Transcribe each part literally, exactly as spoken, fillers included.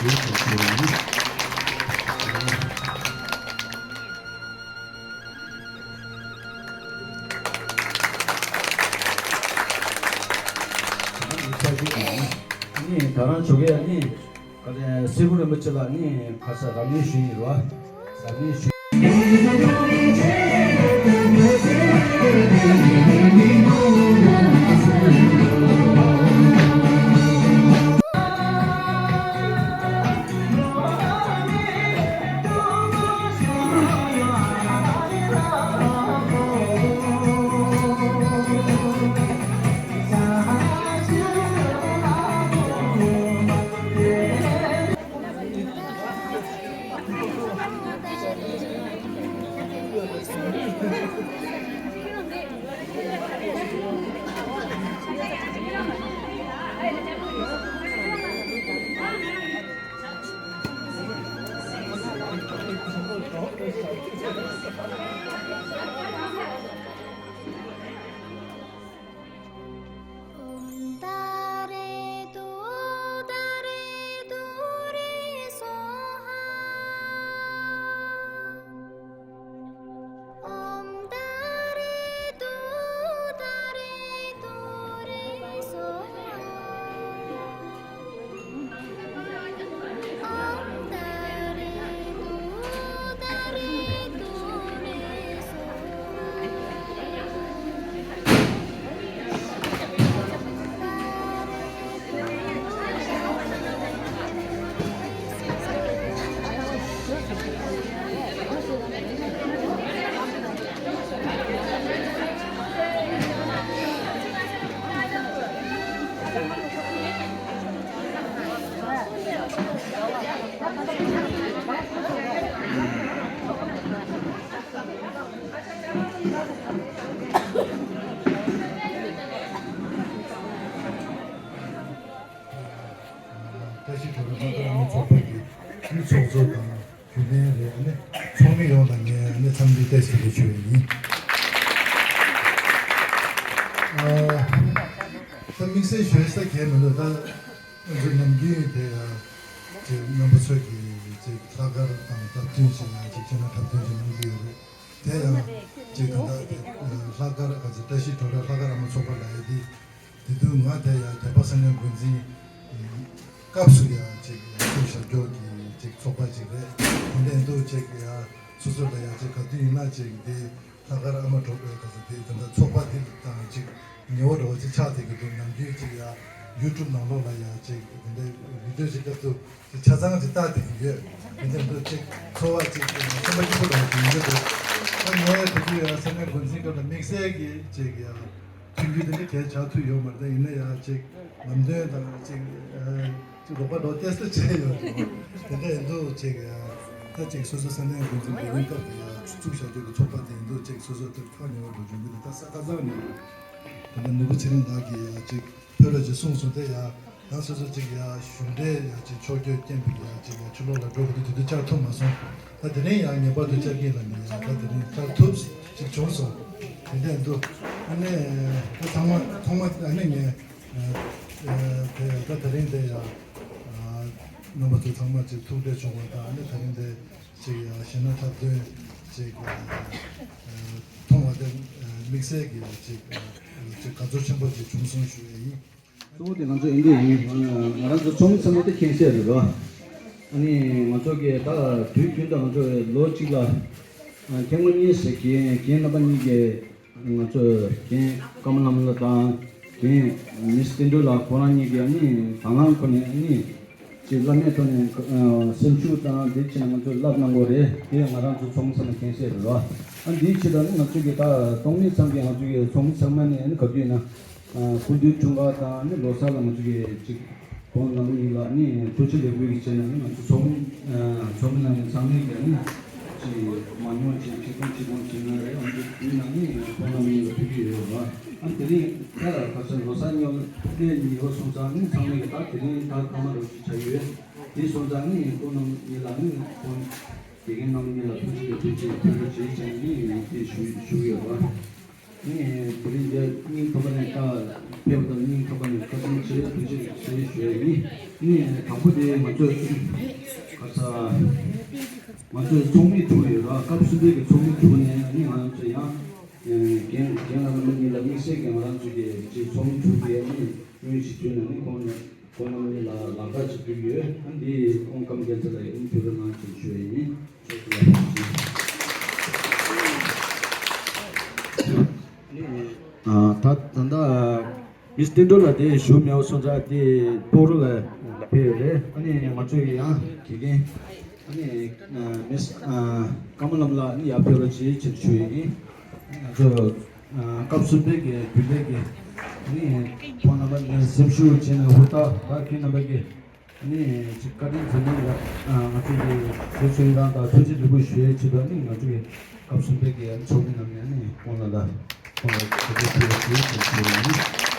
ནི་ད་རང་ཆོ་ག་ནི་ག་ལེ་སེ་གོ་རིན་པོ་ཆེ་ལ་ནི་ཁ་ས་རབ་གནས་ཞུ་ཡི་རོ། རབ་གནས་ཞུ། ॐ तारे तू तारे तू रे स्वाहा। ॐ तारे तू तारे तू रे स्वाहा। བཀྲ་ཤིས་དོ་རུང་ལྷག་དཀར་ཨ་མ་ཚོགས་པ་གི་ཚོགས་གཙོ་དང་རྒྱུན་ལས་རེད། ཨ་ནི་ཚོགས་མི་ཡོངས་ལ་ངས་ཨ་ནི་འཚམས་འདྲི་བཀྲ་ཤིས་བདེ་ལེགས་ཞུ་ཡི་ཡིན། ཨ། ད་དམིགས་བསལ་ཞུ་ས་གང་ཡང་མི་འདུག་ད་ང་ཚོ་ནམ་རྒྱུན་དེ་ཡང་ཅིག་རྣམ་པ་ཚོས་ཀྱིས་ཅིག་ལྷག་དཀར་དང་འཁྲབ་སྟོན་ཞིག་ཡང་ཅིག་ཁྱེད་རང་འཁྲབ་སྟོན་ཞིག་གནང་གི་ཡོད་རེད། དེ་ཡང་ཅིག་ད་ལྟ་དེ་ལྷག་དཀར་ག་ཚོད་བཀྲ་ཤིས་དོ་རུང་ལྷག་དཀར་ཨ་མ་ཚོགས་པ་ལ་ཡ་དེ། དེ་དུས་ང་དེ་ཡང་བདེན་པ་ས་གནས་འགོ་འཛིན་སྐབས་སུ་ཡང་ཅིག་ཡང་ཐུགས་ཞབས་ཀྱོག་གི་ཅིག་ཚོགས་པ་ཅིག་རེད། དེ་འདྲ་འདུག་ཅིག་ཡང་སོ་སོ་ལ་ཡང་ཅིག་ག་དུས་ཡིན་ན་ཅིག་དེ་ལྷག་དཀར་ཨ་མ་གྲོགས་པོའི་ག་ཚོད་དེ་དེ་འདྲ་ཚོགས་པ་དེ་དང་ཅིག་ཉེ་བོ་འདྲ་བོ་ཅིག་ཆགས་བསྡད་ཀྱི་འདུག་ནམ་རྒྱུན་ཅིག་ཡང་ཡུ་ཊུབ་ནང་ལོགས་ལ་ཡང་ཅིག་དེ་འདྲའི་བི་ཌིའོ་ཅིག་སྐབས་སུ་ཅིག་ཆ་ཚང་ཅིག་ལྟ་བསྡད་ཀྱི་ཡོད། དེ་འདྲ་འདུག་ཅིག་ཚོར་བ་ཅིག་སེམས་པ་སྐྱིད་པོ་འདྲ་བོ་ཅིག་ཡིན་གྱི་འདུག་ད་ངས་དེ་དུས་ཡང་ས་གནས་འགོ་འཛིན་སྐབས་ལ་དམིགས་བསལ་གྱི་ཅིག་ཡང་མཐུན་འགྱུར་དེ་འདྲ་གང་ཆགས་ཐུབ་ཡོད་མ་རེད། ད་ཡིན་ན་ཡང་ཅིག་ལམ་སྟོན་དང་ཅིག་ཨ་ཅིག་རོགས་པ་འགྲོ་བལྟས་ས་བྱས་ཡོད་རེད། དེ་འདྲ་ཡིན་དུས་ཅིག་ཨ་ད་ཅིག་སོ་སོ་ས་གནས་འགོ་འཛིན་འདེམས་སྐབས་དེ་ཡང་ཚུགས་བཞག་རྒྱུ་གི་ཚོགས་པ་དེ་ཡིན་དུས་ཅིག་སོ་སོ་དེ་ཁག་ཉེ་བོ་འགྲོ་བྱུང་གི་འདུག་ད་ས་ཁ་སང་ནས་དེ་འདྲ་ནོར་བུ་ཚེ་རིང་ལགས་ཀྱིས་ཡང་ཅིག་བོད་ལ་ཅིག་གསུངས་སོང་། དེ་ཡང་ད་སོ་སོ་ཅིག་ཡང་གཞུང་འབྲེལ་ཡང་ཅིག་ཕྱོགས་བསྐྱོད་རྐྱེན་པས་ཡང་ཅིག་ཡང་ཕྱི་ལོགས་ལ་འགྲོ་དགོས་དུས་དེ་དུས་བཅར་ཐུབ་མ་སོང་། ད་དེ་རིང་ཡང་ངེས་པར་དུ་བཅར་གྱི་ཡིན་ལབ་ནས་ཡང་ད་དེ་རིང་བཅར་ཐུབ་ཅིག་བྱུང་སོང་། དེ་འདྲ་འདུག་ཨ་ནི་ད་ཚང་མ་ཚང་མ་ཨ་ནི་ངས་ཨ་ཨ་དེ་ད་དེ་རིང་དེ་ཡང་ཨ་རྣམ་པ་ཚོ་ཚང་མ་ཅིག་ཐུགས་འཕྲད་བྱུང་བ་དང་། ཨ་ནི་དེ་རིང་དེ་ཅིག་ཡང་གཞས་སྣ་འཁྲབ་སྟོན་ཅིག་ཨ་མཐོང་བ་དེ་ཨ་དམིགས་བསལ་གྱི་ཅིག་ཨ་ཅིག་དགའ་ཚོར་ཆེན་པོ་ཅིག་བྱུང་སོང་ཞུ་ཡས་ཡིན། གཙོ་བོ་དེ་ང་ཚོ་ཨིན་ཌི་ཡིན། ང་རང་ཚོ་ཚོགས་མི་ཚང་མ་དེ་མཁྱེན་གསལ་རེད་རོ། ཨ་ནི་ང་ཚོ་གི་ད་དུས་རྒྱུན་དུ་ང་ཚོ་ལོ་གཅིག་ལ་ཨ་ཐེངས་མ་གཉིས་ཤིག་རྒན་རྒན་རྣམ་པ་གཉིས་ཀྱིས་ང་ཚོ་རྒན་ཀརྨ་ལྷ་མོ་ལགས་དང་རྒན་མིས་བསྟན་སྒྲོལ་ལགས་ཁོ་རང་གཉིས་ཀྱིས་ཨ་ནི་དང་བླངས་ཁོ་ནས་ཨ་ནི་ཅིག་བླ་མའི་ཐོག་ནས་ཨ་སེམས་ཤུགས་དང་དེ་བྱས་ནས་ང་ཚོ་བསླབ་གནང་དགོས་རེད། དེ་ང་རང་ཚོ་ཚོགས་མི་ཚང་མ་མཁྱེན་གསལ་རེད་རོ། ཨ་འདིའི་ཆེད་དུ་ཨ་ནི་ང་ཚོ་གི་ད་ཚོགས་མི་ཚང་གི་ང་ཚོ་གི་ཚོགས་མི་ཚང་མ་ནས་ཨ་ནི་ག་དུས་ཡིན་ན། ཨ་སྐུ་མདུན་འཁྲུངས་སྐར་དང་ནི་ལོ་གསར་ལ་ང་ཚོ་གིས་ཅིག་ཁོང་རྣམ་པ་གཉིས་ལ་ནི་ཐུགས་རྗེ་ལེགས་འབུལ་གྱི་ཆེད་ནས་ནི་ང་ཚོ་ཚོགས་མི་ཨ་ཚོགས་མི་རྣམ་པ་ཚང་མས་ཀྱང་ནི་ཅིག་མ་ཉུང་བ་ཅིག་ཁྲི་སྟོང་ཁྲི་སྟོང་བྱིན་ན་རེ་ཨ་ནི་དུས་ན་ནི་ཁོང་རྣམ་པ་གཉིས་ལ་ཕུལ་གྱི་ཡོད་རེད་བ། ཨ་དེ་རིང་ད་ག་ཚོད་ལོ་གསར་སྔོན་ལ་ཉེ་བོ་སོང་ཙང་ནི་ཚང་མས་ཀྱི་ད་དེ་རིང་ད་སྐར་མ་རོ་ཅིག་བྱ་ཡོད། དེ་སོང་ཙང་ནི་ཁོང་རྣམ་གཉིས་ལ་ནི་ཁོང་དགེ་རྒན་རྣམ་གཉིས་ལ་ཐུགས་རྗེ་ཆེ་ཐུགས་རྗེ་ཆེ་ཅེས་ནི་དེ་ཞུ་ཞུ་ཡོད་པ། ནི་དེ་རིང་འདིར་སྙིང་ཐག་པ་ནས་བཀའ་ཕེབས་དང་སྙིང་ཐག་པ་ནས་བཀའ་དྲིན་ཆེ། ཐུགས་རྗེ་ཆེ་ཞུ་ཡ་ཡིན། ནི་དང་པོ་དེ་ང་ཚོས་ག་ས་ང་ཚོས་ཚོགས་མི་དྲུག་ཡོད་ར། སྐབས་གསུམ་པའི་གི་ཚོགས་མི་དྲུག་ནས་ནི་ང་ཚོ་ཡང་རྒན་རྒན་ལགས་རྣམ་པ་གཉིས་ལ་དམིགས་བསལ་གྱི་ང་རང་ཚོ་གི་ཅིག་ཚོགས་མི་དྲུག་གི་ནི་དངུལ་ཞིག་བསྡུས་ནས་ནི་ཁོང་ཁོང་རྣམ་གཉིས་ལ་ལག་བསྟར་བྱེད་རྒྱུ་ཡོད། ཨ་འདི་ཁོང་ཀམ་རྒྱལ་མཚན་ལ་ཡིན་དུས་ར་ང་ཚོས་ཞུ་ཡ་ཡིན། ཨ་ད་ད་ལྟ་མིས་བསྟན་སྒྲོལ་ལགས་དེ་བཞུགས་མེད་པ་སོང་ཙང་དེ་སྤོག་རོ་ལ་ཕེབས་ཡོད་རེད། ཨ་ནི་ང་ཚོ་ཡི་ཡང་དགེ་རྒན་ཨ་ནི་མིས་ཀརྨ་ལགས་ལ་ནི་ཡར་ཕེབས་རོགས་བྱེད་ཅེས་ཞུ་ཡི་ཡིན། ང་ཚོ་སྐབས་གསུམ་པའི་གི་རྒྱུན་ལས་ཀྱི་ནི་ཁོང་རྣམ་པ་ནི་སེམས་ཤུགས་བྱས་ནས་ཧུར་ཐག་ད་ཁྱེད་རྣམ་པ་གི་ནི་ཅིག་བཀའ་དྲིན་དྲན་གནང་ཡ། ང་ཚོ་གི་དེ་ཚོའི་རང་དང་ཐུགས་རྗེ་ལེགས་འབུལ་ཞུ་ཡའི་ཆེད་དུ་ནི་ང་ཚོ་གི་སྐབས་གསུམ་པའི་གི་ཚོགས་མི་རྣམས་ནས་ནི་ཁོང་ལ་ལ་ཁོང་ལ་གོ་སྒྲིག་ཞུ་ཡ་ཞུ་ཡ་ཞུ་ཡ་ཡིན།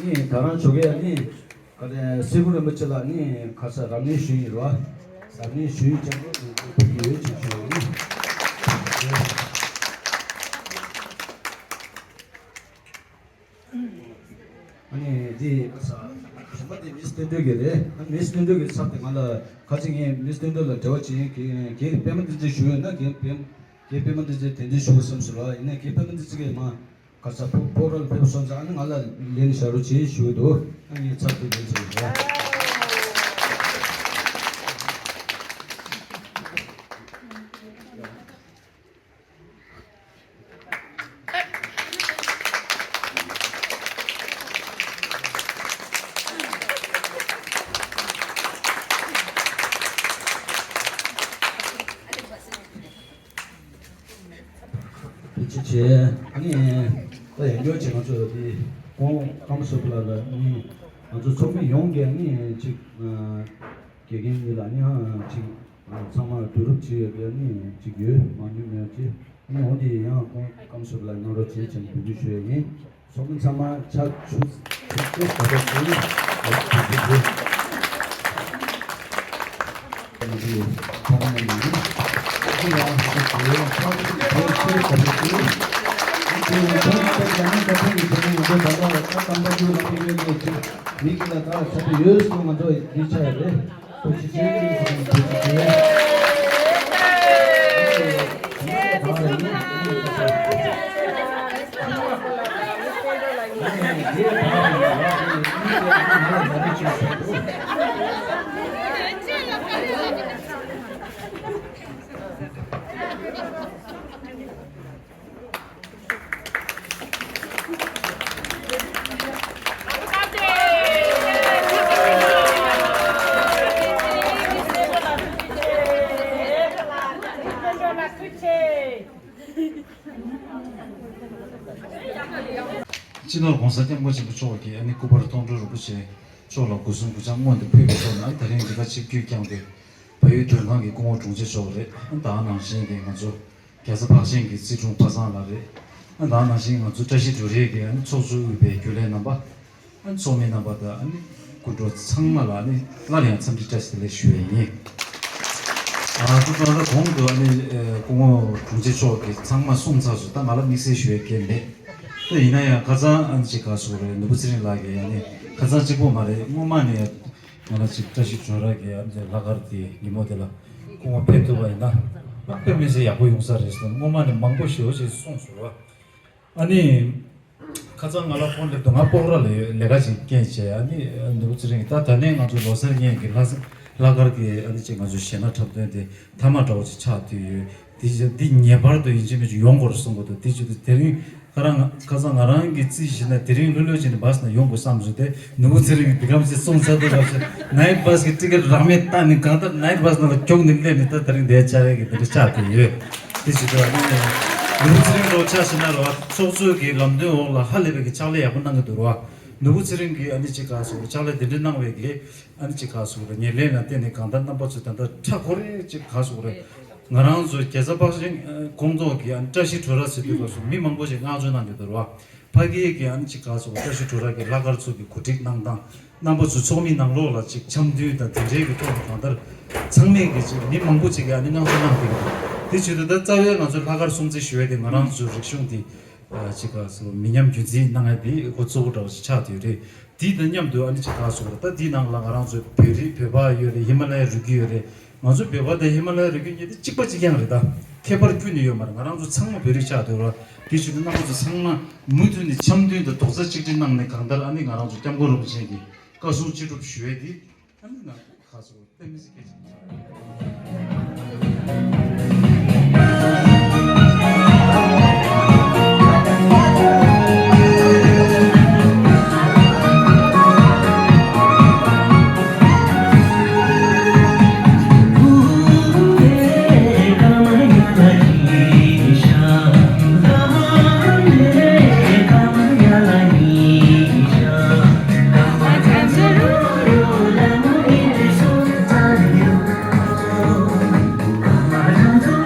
ནི་ད་རང་ཆོ་གའི་ནི། ཁ་ལས་སེ་གོ་རིན་པོ་ཆེ་ལ་ནི་ཁ་ས་རབ་གནས་ཞུ་ཡིན་རོ། རབ་གནས་ཞུ་ཡིན་ཅང་ཕུལ་གྱི་ཡོད་ཅེས་ཞུ་ཡིན། ཨ་ནི་འདི་ཁ་ས་གཞན་པ་དེ་མིས་བསྟན་སྒྲོལ་གྱི་རེད། ཨ་མིས་བསྟན་སྒྲོལ་གྱི་ཚབ་དེ་ང་ལ་ཁ་ཅིག་ངས་མིས་བསྟན་སྒྲོལ་ལ་འབྲེལ་བ་བྱེད་ཡིན་གྱི་རྒན་པད་མ་བདེ་ཆེན་ཞུ་ཡོད་ན་རྒན་པད་རྒན་པད་མ་བདེ་ཆེན་དེ་འདྲའི་ཞུ་དགོས་བསམ་སོང་རོ། ཡིན་ན་རྒན་པད་མ་བདེ་ཆེན་གྱིས་མ། ག་ས་ཕོ་ཕོ་རོལ་ཕེབས་སོང་ཙང་ཨ་ནི་ང་ལ་ལན་བྱ་རོགས་བྱེད་ཞུ་གི་འདུག་ཨ་ངའི་ཚབ་ཏུ་ལན་བྱ་རོགས། ཕལ་ཆེར་བྱས་ཨ་ནི་ད་ཡང་བསྐྱར་བྱས་ང་ཚོ་འདི་ཁོང་ཀམ་སུ་པ་ལ་ལ་ཨ་ནི་ང་ཚོ་ཚོགས་མི་ཡོངས་ཀྱིས་ཨ་ནི་ཅིག་དགེ་རྒན་གཉིས་ལ་ཨ་ནི་ཨ་ཅིག་ཚང་མ་བསྡུ་རུབ་བྱེད་ཡོད་པའི་ཨ་ནི་ཅིག་ཡོད་མང་ཉུང་མེད་ཅིག་ཨ་ནི་འོ་འདི་ཡང་ཁོང་ཀམ་སུ་པ་ལ་གནང་རོགས་བྱེད་ཅེས་འབོད་སྐུལ་ཞུ་ཡ་ཡིན། ཚོགས་མི་ཚང་མ་ཕྱག་ཕྱུག་ཚིག་ཚིག་བརྡ་སྤྲོད་ཞུ། སྤྱི་ནོར་༸གོང་ས་༸སྐྱབས་མགོན་ཆེན་པོ་མཆོག་གིས་ཨ་ནི་སྐུ་པར་མཐོང་གྲོལ་རིན་པོ་ཆེ་མཆོག་ལ་སྒོ་གསུམ་གུས་ཕྱག་སྔོན་དུ་ཕུལ་བའི་ཐོག་ནས་ཨ་ནི་དེ་རིང་འདི་ག་ཆིབས་བསྒྱུར་བསྐྱངས་ཏེ་བལ་ཡུལ་མགྲོན་ཁང་གི་སྐུ་ངོ་དྲུང་ཆེ་མཆོག་རེད། ཨ་ནི་ད་ག་ནང་བཞིན་གྱི་ང་ཚོ་རྒྱལ་ས་འཕགས་ཆེན་གྱི་རྩིས་དྲུང་པ་སངས་ལགས་རེད། ཨ་ནི་ད་ག་ནང་བཞིན་ང་ཚོ་བཀྲ་ཤིས་སྒྲུབ་རེས་ཀྱི་ཨ་ནི་ཚོགས་གཙོས་དབུས་པའི་རྒྱུན་ལས་རྣམ་པ། ཨ་ནི་ཚོགས་མི་རྣམ་པ་དང་ཨ་ནི་སྐུ་མགྲོན་ཚང་མ་ལ་ཨ་ནི་སླར་ཡང་འཚམས་འདྲི་བཀྲ་ཤིས་བདེ་ལེགས་ཞུ་བ་ཡིན། ཨ་ད་ད་ལྟ་གོང་དུ་ཨ་ནི་ཨ་སྐུ་ངོ་དྲུང་ཆེ་མཆོག་གིས་ཚང་མ་གསུངས་ཚར་སོང་། ད་ང་ལ་དམིགས་བསལ་ཞུ་ཡ་གང་ཡང་མེད། ད་ཡིན་ན་ཡང་ཁ་སང་ཨ་ནི་ཅིག་ག་ཟེར་དགོས་རེད། ནོར་བུ་ཚེ་རིང་ལགས་ཀྱིས་ཨ་ནི་ཁ་སང་གཅིག་པོ་མ་རེད། སྔོན་མ་ནས་ང་ལ་ཅིག་བཀྲ་ཤིས་སྒྲོལ་དཀར་གྱི་ཨ་ནི་ལྷག་དཀར་དེ་ཉིན་མོ་དེ་ལ་སྐུ་ངོ་ཕེབས་ཐུབ་པ་ཡིན་ན་དཔེ་མི་སྲིད་ཡག་པོ་ཡོང་ས་རེད་ཟེར་སྔོན་མ་ནས་མང་པོ་ཞེ་པོ་ཅིག་གསུངས་སོང་བ། ཨ་ནི། ཁ་སང་ང་ལ་ཕོན་སླེབས་དུས་ང་སྤོག་ར་ལ་ཡོད། ལས་ཀ་ཅིག་རྐྱེན་བྱས། ཨ་ནི་ནོར་བུ་ཚེ་རིང་གིས་ད་ད་ནས་ང་ཚོ་ལོ་གསར་ཉིན་གྱི་ལྷ་ལྷག་དཀར་གྱི་ཨ་ནི་ཅིག་ང་ཚོ་གཞས་སྣ་འཁྲབ་སྟོན་དེ་མཐའ་མ་འདྲ་བོ་ཅིག་ཆགས་བསྡད་ཡོད། འདི་འདི་ངེས་པར་དུ་ཡིན་གཅིག་མིན་གཅིག་ཡོང་དགོས་རེད་གསུང་གི་འདུག་དེ་བྱེད་དུས་དེ་རིང་ཁ་རང་ཁ་སང་ང་རང་གིས་རྩིས་བྱས་ན་དེ་རིང་ལྷོད་ལྷོད་བྱས་ནས་བྷ་སི་ནང་ཡོང་དགོས་བསམ་སོང་། དེ་ནོར་བུ་ཚེ་རིང་གིས་འདི་གམ་ཞིག་གསུངས་ཚར་དུས་སྐབས་སུ་ནའིཊ་བྷ་སི་གི་ཊི་ཀེ་ཊི་རག་མེད་བཏང་ནས་གང་ལྟར་ནའིཊ་བྷ་སི་ནང་ལ་རྒྱུགས་ནས་སླེབས་ནས་ད་དེ་རིང་འདིར་བཅར་ཡས་ཀྱི་འདི་འདྲ་ཆགས་བསྡད་ཡོད། དེ་བྱེད་དུས་ཨ་ནི་ནོར་བུ་ཚེ་རིང་ལོ་ཆ་བཞག་ན་རོ། ཚོགས་གཙོའི་གི་ལམ་སྟོན་འོག་ལ་ཧ་ལས་པའི་གི་ཕྱག་ལས་ཡག་པོ་གནང་གི་འདུག་རོ། ནོར་བུ་ཚེ་རིང་གིས་ཨ་ནི་ཅིག་ག་ཟེར་དགོས་རེད། ཕྱག་ལས་དེ་འདྲ་གནང་བའི་གི་ཨ་ནི་ཅིག་ག་ཟེར་དགོས་རེད། ཉེར་ལེན་ལ་བརྟེན་ནས་གང་ལྟར་རྣམ་པ་ཚོས་ད་ལྟ་ཁྲ་ཁོ་རེ་ཅིག་ག་ཟེར་དགོས་རེད། ང་རང་ཚོ་རྒྱལ་ས་འཕགས་ཤིང་ཁོངས་གཏོགས་ཀྱི་ཨ་ནི་བཀྲ་ཤིས་བྲོ་ར་ཟེར་དུས་སྐབས་སུ་མི་མང་པོ་ཞིག་བསྔགས་བརྗོད་གནང་གི་འདུག་རོ། ཕ་གིའི་གི་ཨ་ནི་ཅིག་ག་སོ་བཀྲ་ཤིས་ཕྲུག་ར་གི་ལྷག་དཀར་ཚོ་གི་གོ་སྒྲིག་གནང་སྟངས། རྣམ་པ་ཚོ་ཚོགས་མི་ནང་ལོགས་ལ་ཅིག་འཆམ་མཐུན་དང་དེ་འདྲའི་གི་ཐོག་ནས་གང་ལྟར་ཚང་མས་ཀྱི་ཅིག་མི་མང་པོ་ཅིག་གིས་ཨ་ནི་མཉམ་ཞུགས་གནང་གི་འདུག་དེ་བྱེད་དུས་ད་རྩ་བའི་ང་ཚོ་ལྷག་དཀར་སྲུང་བརྩི་ཞུ་ཡས་དེ་ང་རང་ཚོའི་རིག་གཞུང་འདི་ཅིག་ག་སོ་མི་ཉམས་རྒྱུན་འཛིན་གནང་ཡས་དེ་འགོ་གཙོ་བོ་འདྲ་བོ་ཅིག་ཆགས་བསྡད་ཡོད་རེད། དེ་དང་མཉམ་དུ་ཨ་ནི་ཅིག་ག་སོ་ད་དེའི་ནང་ལ་ང་རང་ཚོ་བོད་རིགས་བོད་པ་ཡོད་རེད། ཧི་མ་ལ་ཡའི་རུས་རྒྱུད་ཡོད་རེད། ང་ཚོ་བོད་པ་དང་ཧི་མ་ལ་ཡའི་རི་རྒྱུད་གཉིས་དེ་གཅིག་པ་གཅིག་རྐྱང་རེད། ད་ཁྱད་པར་ཁྱོན་ནས་ཡོད་མ་རེད། ང་རང་ཚོ་ཚང་མ་བོད་རིགས་ཆགས་བསྡད་རོགས། དེ་བྱེད་དུས་རྣམ་པ་ཚོ་ཚང་མ་མུ་མཐུད་ནས་འཆམ་མཐུན་དང་རྡོག་རྩ་གཅིག་སྒྲིལ་གནང་ནས་གང་ལྟར་ཨ་ནི་ང་རང་ཚོ་སྐྱབས་མགོན་རིན་པོ་ཆེ་གི་བཀའ་གསུང་ཅི་སྒྲུབ་ཞུ་ཡས་དེ་ཨ་ནི་ང་ཁ་སོ་དཔེ་མི་སྲིད་གལ་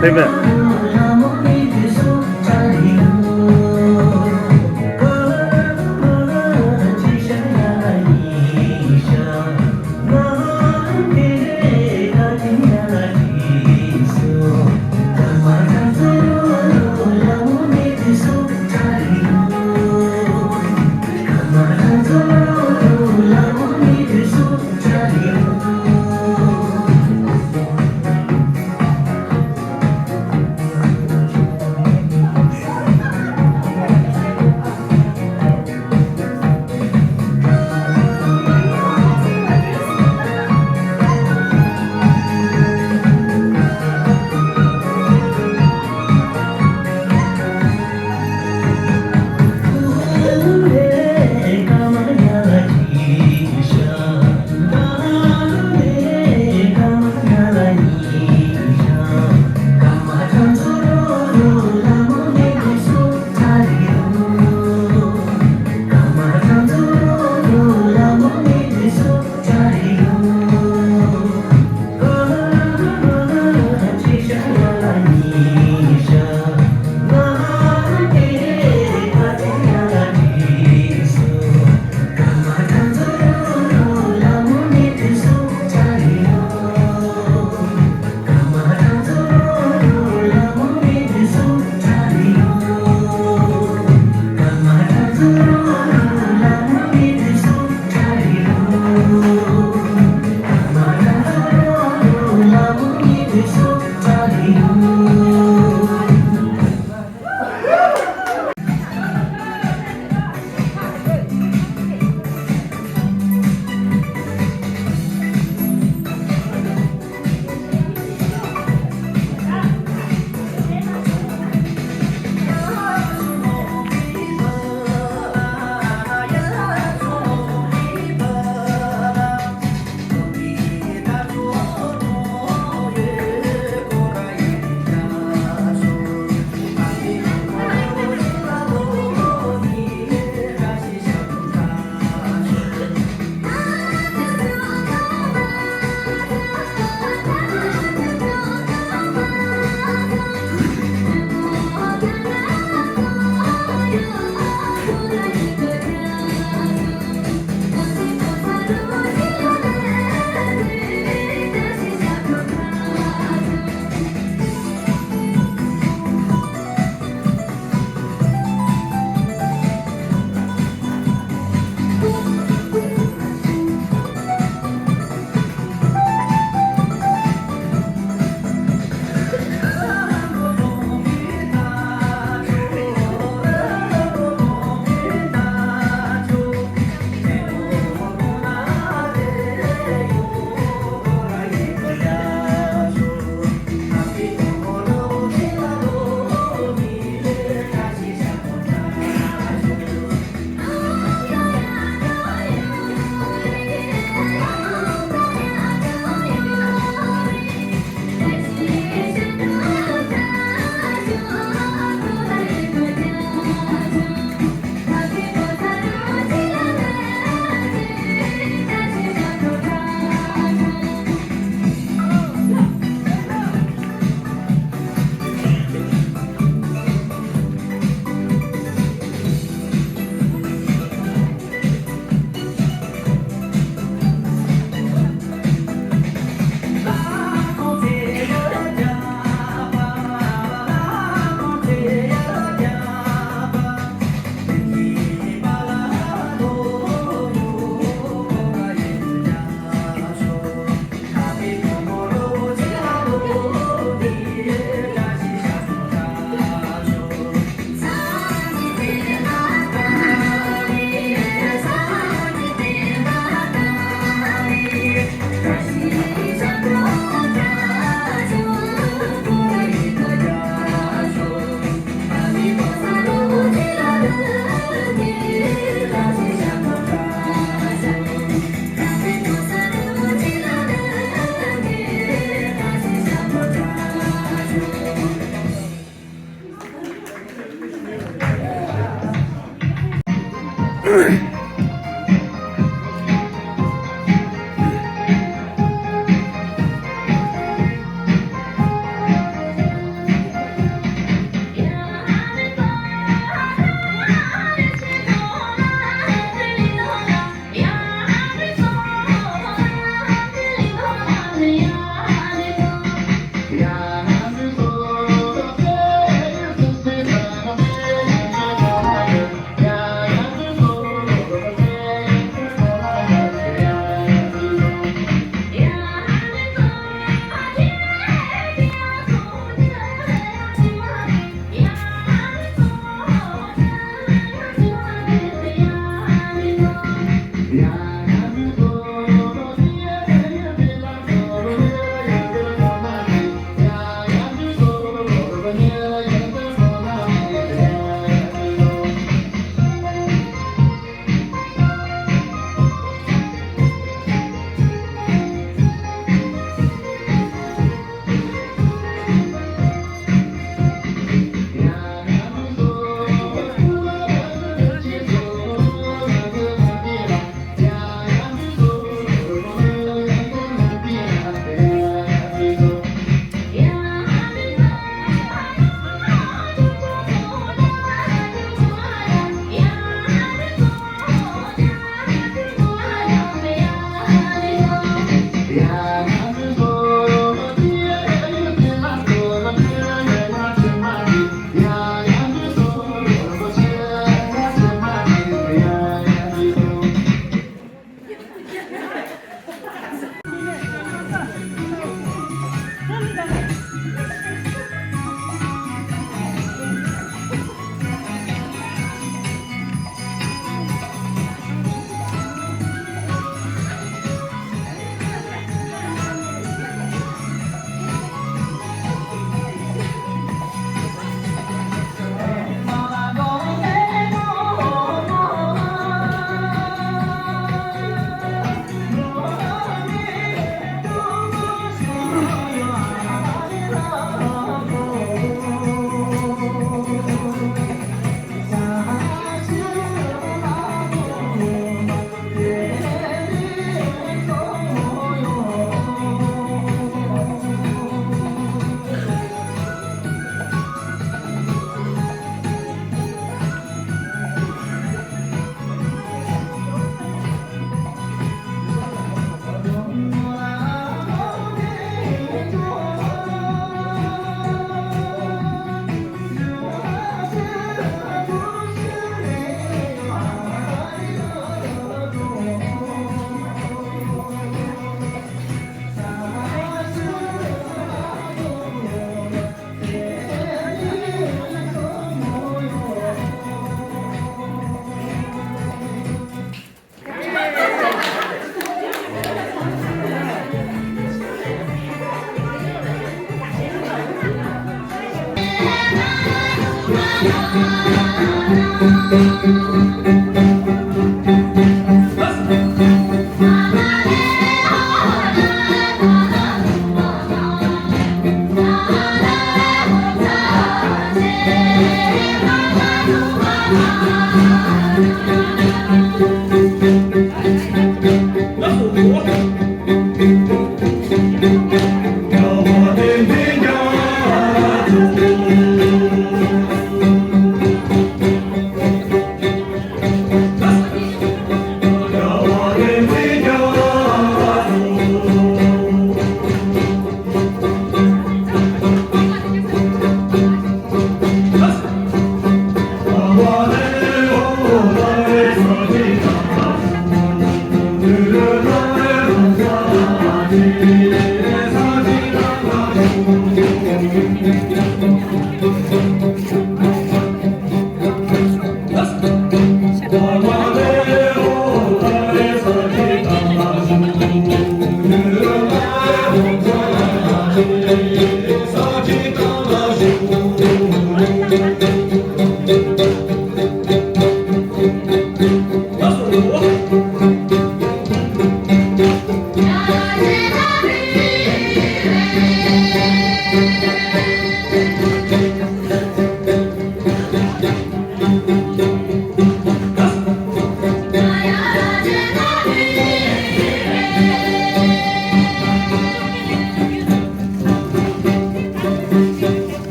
ཆེན་པོ་ཆགས།